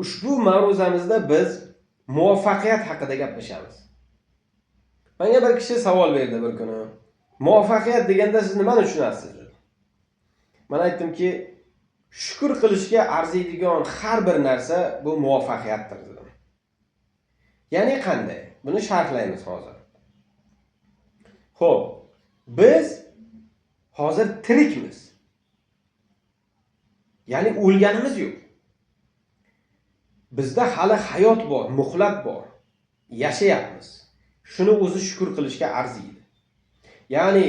Ushbu ma'ruzamizda biz muvaffaqiyat haqida gaplashamiz. Menga bir kishi savol berdi bir kuni. Muvaffaqiyat deganda siz nimani tushunasiz, dedi. Men aytdimki, shukr qilishga arziydigan har bir narsa bu muvaffaqiyatdir, dedim. Ya'ni qanday? Buni sharhlaymiz hozir. Xo'p, biz hozir tirikmiz. Ya'ni o'lganimiz yo'q. Bizda hali hayot bor, muhlat bor. Yashayapmiz. Shuni o'zi shukr qilishga arziydi. Ya'ni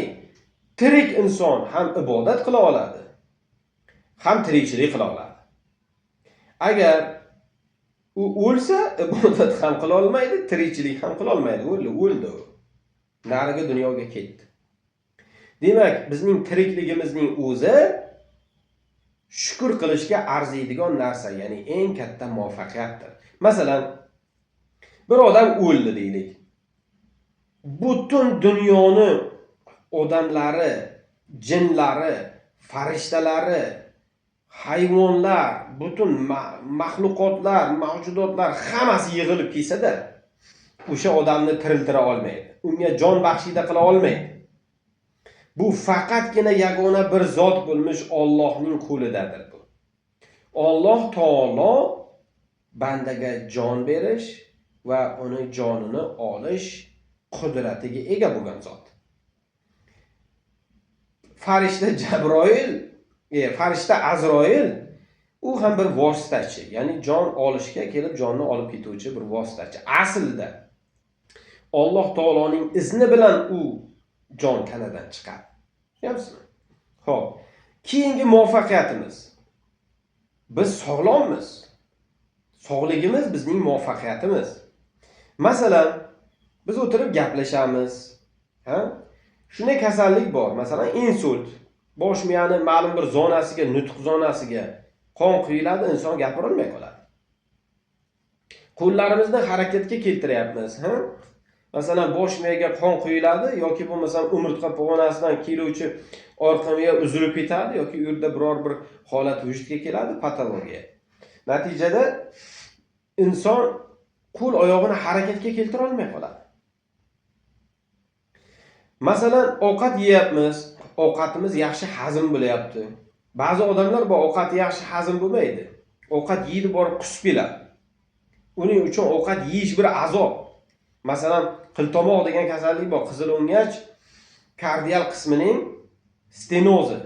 tirik inson ham ibodat qila oladi, ham tirikchilik qila oladi. Agar u o'lsa, ibodat ham qila olmaydi, tirikchilik ham qila olmaydi. O'ldi, o'ldi u. Narigi dunyoga ketdi. Demak, bizning tirikligimizning o'zi shukr qilishga arziydigan narsa, ya'ni eng katta muvaffaqiyatdir. Masalan, bir odam o'ldi deylik. Butun dunyoni odamlari, jinlari, farishtalari, hayvonlar, butun maxluqotlar, mavjudotlar hammasi yig'ilib kelsa-da, o'sha odamni tiriltira olmaydi. Unga jon baxshida qila olmaydi. Bu faqatgina yagona bir zot bo'lmish Allohning qo'lidadir bu. Alloh taolo bandaga jon berish va uni jonini olish qudratiga ega bo'lgan zot. Farishta Jabroil, farishta Azroil u ham bir vositachi, ya'ni jon olishga kelib jonni olib ketuvchi bir vositachi. Aslida Alloh taoloning izni bilan u jon tanadan chiqadi. Tushunyapsizmi? Xo'p, keyingi muvaffaqiyatimiz. Biz sog'lommiz. Sog'ligimiz bizning muvaffaqiyatimiz. Masalan, biz o'tirib gaplashamiz. Ha? Shunday kasallik bor, masalan, insult. Bosh miyani ma'lum bir zonasiga, nutq zonasiga qon quyiladi, inson gapira olmay qoladi. Qo'llarimizni harakatga keltiryapmiz, ha? Masalan, bosh miyaga qon quyiladi yoki bo'lmasam umurtqa pog'onasidan keluvchi orqa miya uzilib ketadi yoki u yerda biror bir holat vujudga keladi, patologiya. Natijada inson qo'l oyog'ini harakatga keltira olmay qoladi. Masalan, ovqat yeyapmiz, ovqatimiz yaxshi hazm bo'lyapti. Ba'zi odamlar bor, ovqati yaxshi hazm bo'lmaydi. Ovqat yeydi, borib qusib keladi. Uning uchun ovqat yeyish bir azob. Masalan, qiltomoq degan kasallik bor, qizil o'ngach kardial qismining stenozi.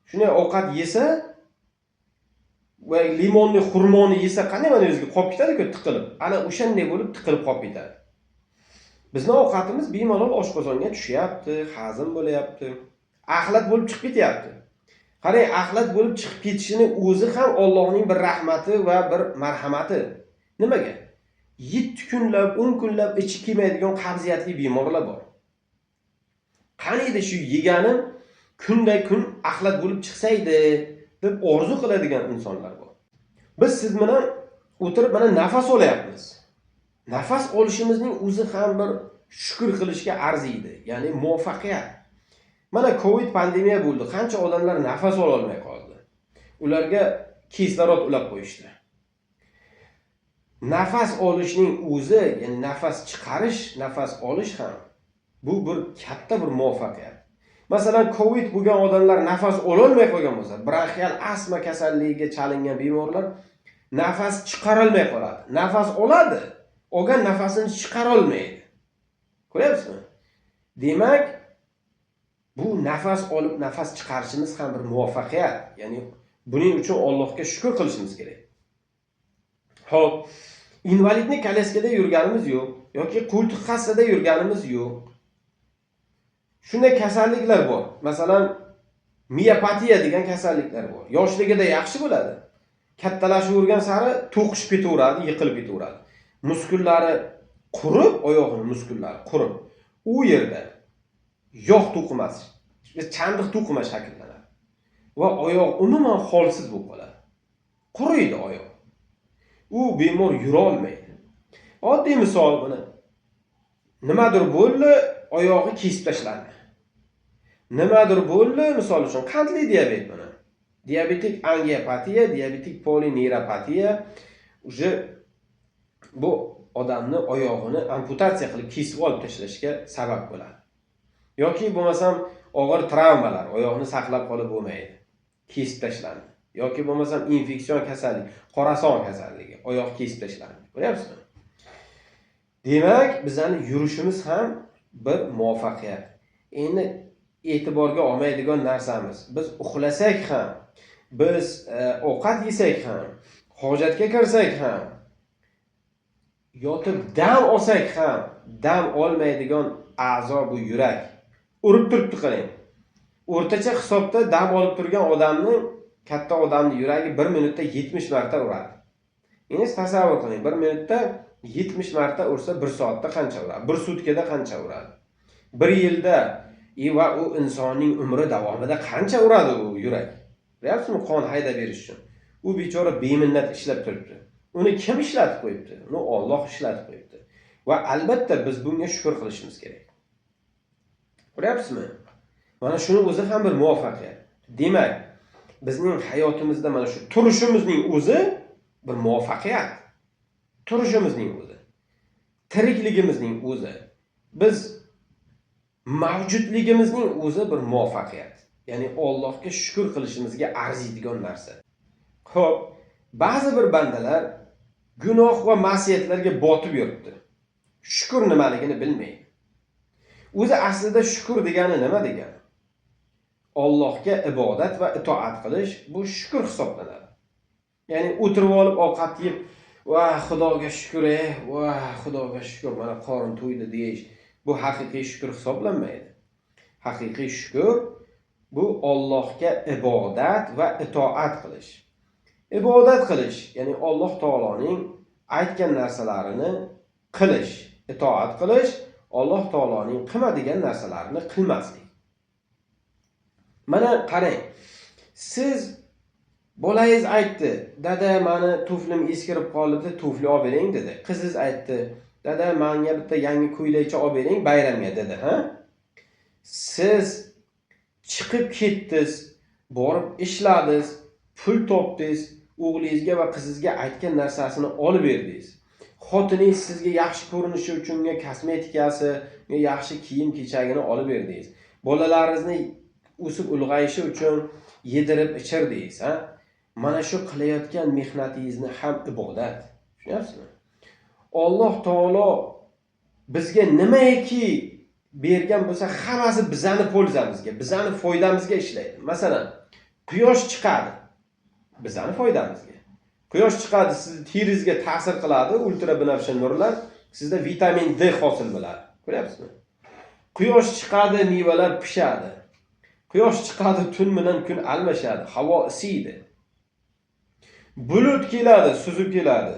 Shunday ovqat yesa va limonni, xurmoni yesa qanday mana o'ziga qolib ketadi-ku tiqilib. Ana o'shanday bo'lib tiqilib qolib ketadi. Bizni ovqatimiz bemalol oshqozonga tushyapti, hazm bo'lyapti, axlat bo'lib chiqib ketyapti. Qarang, axlat bo'lib chiqib ketishini o'zi ham Allohning bir rahmati va bir marhamati. Nimaga? 7 kunlab, 10 kunlab ichi kelmaydigan qabziyatli bemorlar bor. Qaniydi shu yeganim kunda kun axlat bo'lib chiqsaydi deb orzu qiladigan insonlar bor. Biz siz bilan o'tirib mana nafas olyapmiz. Nafas olishimizning o'zi ham bir shukr qilishga arziydi, ya'ni muvaffaqiyat. Mana Covid pandemiya bo'ldi, qancha odamlar nafas ola olmay qoldi. Ularga kislorod ulab qo'yishdi. Nafas olishning o'zi, ya'ni nafas chiqarish, nafas olish ham bu bir katta bir muvaffaqiyat. Masalan, Covid bo'lgan odamlar nafas ololmay qolgan bo'lsa, bronxial astma kasalligiga chalingan bemorlar nafas chiqarolmay qoladi. Nafas oladi, olgan nafasini chiqarolmaydi. Ko'ryapsizmi? Demak, bu nafas olib nafas chiqarishimiz ham bir muvaffaqiyat. Ya'ni buning uchun Allohga shukr qilishimiz kerak. Xo'p, инвалидный kolyaskada yurganimiz yo'q yoki qo'ltiq hassada yurganimiz yo'q. Shunday kasalliklar bor. Masalan, miopatiya degan kasalliklar bor. Yoshligida yaxshi bo'ladi. Kattalashavergan sari to'qishib ketaveradi, yiqilib ketaveradi. Muskullari qurib, oyog'ini muskullari qurib, u yerda yog' to'qimasi, chandiq to'qima shakllanadi. Va oyoq umuman holsiz bo'lib qoladi. Quriydi oyoq. U bemor yura olmaydi. Oddiy misol buni. Nimadir bo'ldi, oyog'i kesib tashlandi. Nimadir bo'ldi, misol uchun qandli diabet buni. Diabetik angiopatiya, diabetik polineyropatiya. Уже bu odamni oyog'ini amputatsiya qilib kesib olib tashlashga sabab bo'ladi. Yoki bo'lmasam og'ir travmalar, oyoqni saqlab qolib bo'lmaydi, kesib tashlandi. Yoki bo'lmasam infeksion kasallik, qorason kasalligi, oyoq kesib tashlandi. Ko'ryapsizmi? Demak, bizani yurishimiz ham bir muvaffaqiyat. Endi e'tiborga olmaydigan narsamiz, biz uxlasak ham, biz ovqat yesak ham, hojatga kirsak ham, yotib dam olsak ham, dam olmaydigan a'zo bu yurak. Urib turibdi, qarang. O'rtacha hisobda dam olib turgan odamni, katta odamni yuragi 1 minutda 70 marta uradi. Endi tasavvur qiling, 1 minutda 70 marta ursa, 1 soatda qancha uradi? 1 sutkada qancha uradi? 1 yilda va u insonning umri davomida qancha uradi u yurak? Bilyapsizmi, qon haydab berish uchun. U bechora beminnat ishlab turibdi. Uni kim ishlatib qo'yibdi? Uni Alloh ishlatib qo'yibdi. Va albatta biz bunga shukr qilishimiz kerak. Ko'ryapsizmi? Mana shuni o'zi ham bir muvaffaqiyat. Demak, bizning hayotimizda mana shu turishimizning o'zi bir muvaffaqiyat. Turishimizning o'zi, tirikligimizning o'zi, biz mavjudligimizning o'zi bir muvaffaqiyat. Ya'ni Allohga shukr qilishimizga arziydigan narsa. Xo'p, ba'zi bir bandalar gunoh va ma'siyatlarga botib yuribdi. Shukr nimaligini bilmaydi. O'zi aslida shukr degani nima degani? Allohga ibodat va itoat qilish bu shukr hisoblanadi. Ya'ni o'tirib olib ovqat yeb, "Va Xudoga shukr, va Xudoga shukr, mana qorin to'ydi" deyish bu haqiqiy shukr hisoblanmaydi. Haqiqiy shukr bu Allohga ibodat va itoat qilish. Ibodat qilish, ya'ni Alloh taoloning aytgan narsalarini qilish, itoat qilish, Alloh taoloning qilma degan narsalarini qilmaslik. Mana qarang, siz bolangiz aytdi, "Dada, mani tuflim eskirib qoldi, tufli olib bering" dedi. Qizingiz aytdi, "Dada, menga bitta yangi ko'ylakcha olib bering bayramga" dedi, ha? Siz chiqib ketdingiz, borib ishladingiz, pul topdingiz, o'g'lingizga va qizingizga aytgan narsasini olib berdingiz. Xotiningiz sizga yaxshi ko'rinishi uchun unga kosmetikasi, unga yaxshi kiyim-kechagini olib berdingiz. Bolalaringizni o'sib ulg'ayishi uchun yedirib ichirdingiz, ha? Mana shu qilayotgan mehnatingizni ham ibodat. Tushunyapsizmi? Alloh taolo bizga nimaiki bergan bo'lsa, hammasi bizani польза mizga, bizani foydamizga ishlaydi. Masalan, quyosh chiqadi, bizani foydamizga. Quyosh chiqadi, sizni teringizga ta'sir qiladi, ultrabinafsha nurlar sizda vitamin D hosil bo'ladi. Ko'ryapsizmi? Quyosh chiqadi, mevalar pishadi. Quyosh chiqadi, tun bilan kun almashadi, havo isiydi. Bulut keladi, suzib keladi,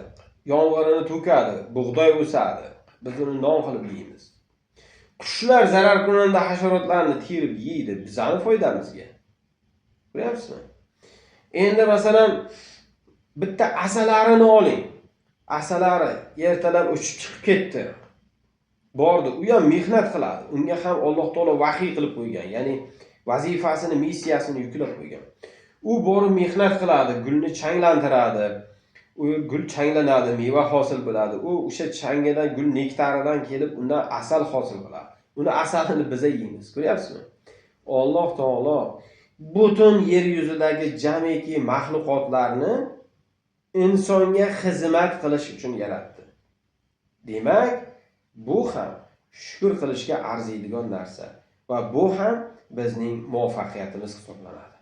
yomg'irini to'kadi, bug'doy o'sadi. Biz uni non qilib yeymiz. Qushlar zararkunanda hasharotlarni terib yeydi, bizani foydamizga. Ko'ryapsizmi? Endi masalan bitta asalarini oling. Asalari ertalab uchib chiqib ketdi. Bordi, u ham mehnat qiladi. Unga ham Alloh taolo vahiy qilib qo'ygan, ya'ni vazifasini, missiyasini yuklab qo'ygan. U borib mehnat qiladi, gulni changlantiradi. U gul changlanadi, meva hosil bo'ladi. U o'sha changidan, gul nektaridan kelib, undan asal hosil qiladi. Uni asalini biza yeymiz. Ko'ryapsizmi? Alloh taolo butun yer yuzidagi jamiki maxluqotlarni insonga xizmat qilish uchun yaratdi. Demak, bu ham shukr qilishga arziydigan narsa va bu ham bizning muvaffaqiyatimiz hisoblanadi.